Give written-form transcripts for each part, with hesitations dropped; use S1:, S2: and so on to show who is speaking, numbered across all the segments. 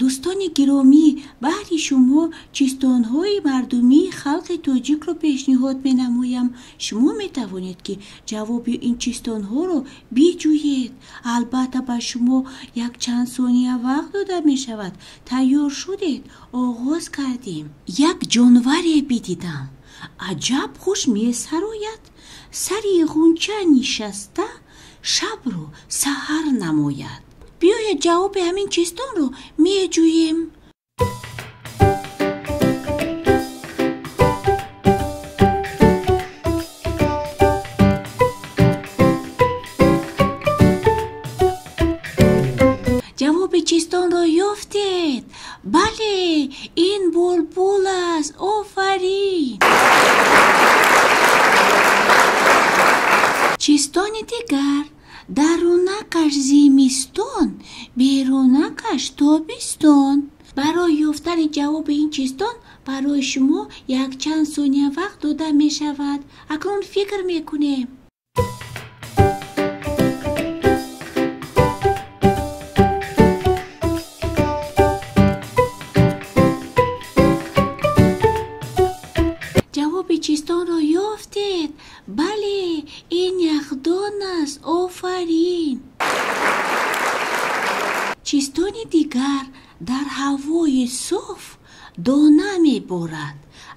S1: Дӯстони гиромӣ, баҳри шумо чистонҳои мардумии халқи тоҷикро пешниҳод менамоям. Шумо метавонед, ки ҷавоби ин чистонҳоро биҷӯед. Албатта, ба шумо якчанд сония вақт дода мешавад. Тайёр шудед? Оғоз кардем. Як ҷонваре бидидам, аҷаб хуш месарояд. Сари ғунча нишаста, шабро саҳар намояд. Биёед ҷавоби ҳамин чистонро меҷӯем. Ҷавоби чистонро ёфтед? Бале, ин булбул аст. Офарин! Чистони дигар: дарунакаш зимистон, берунакаш тобистон. Барои ёфтани ҷавоби ин чистон барои шумо якчанд сония вақт дода мешавад. Акнун фикр мекунем. Ҷавоби чистонро ёфтед? Бале, ин яхдон аст. Офарин! Чистони дигар: дар ҳавои соф дона меборад.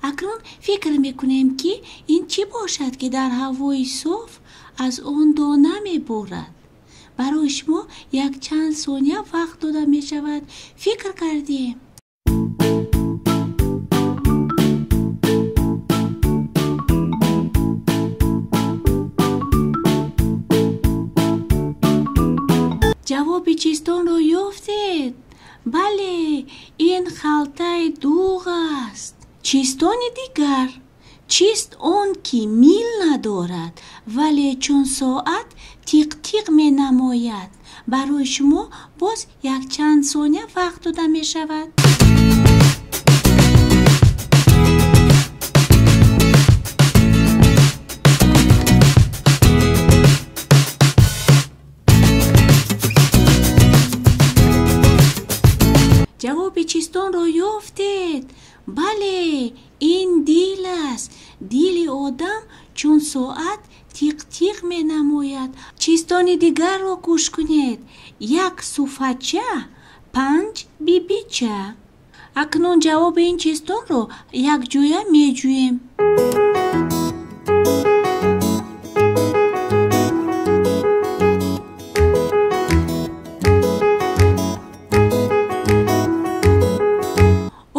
S1: Акнун фикр мекунем, ки ин чӣ бошад, ки дар ҳавои соф аз он дона меборад. Барои шумо якчанд сония вақт дода мешавад. Фикр кардем. Ҷавоби чистонро ёфтед? Бале, ин халтаи дуғ аст. Чистони дигар: чист он, ки мил надорад, вале чун соат тиқ-тиқ менамояд. Барои шумо боз якчанд сония вақт дода мешавад. Ҷавоби чистонро ёфтед? Бале, ин дил аст. Дили одам чун соат тиқ-тиқ менамояд. Чистони дигарро гӯш кунед. Як суфача, панҷ бибича. Акнун ҷавоби ин чистонро якҷоя меҷӯем.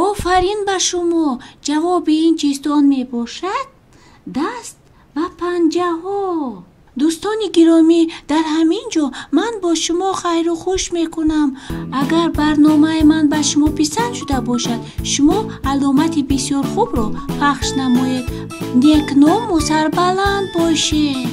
S1: Офарин ба шумо! Ҷавоби ин чистон мебошад даст ва панҷаҳо. Дӯстони гиромӣ, дар ҳамин ҷо ман бо шумо хайру хуш мекунам. Агар барномаи ман ба шумо писанд шуда бошад, шумо аломати бисёр хубро пахш намоед. Некному сарбаланд бошед.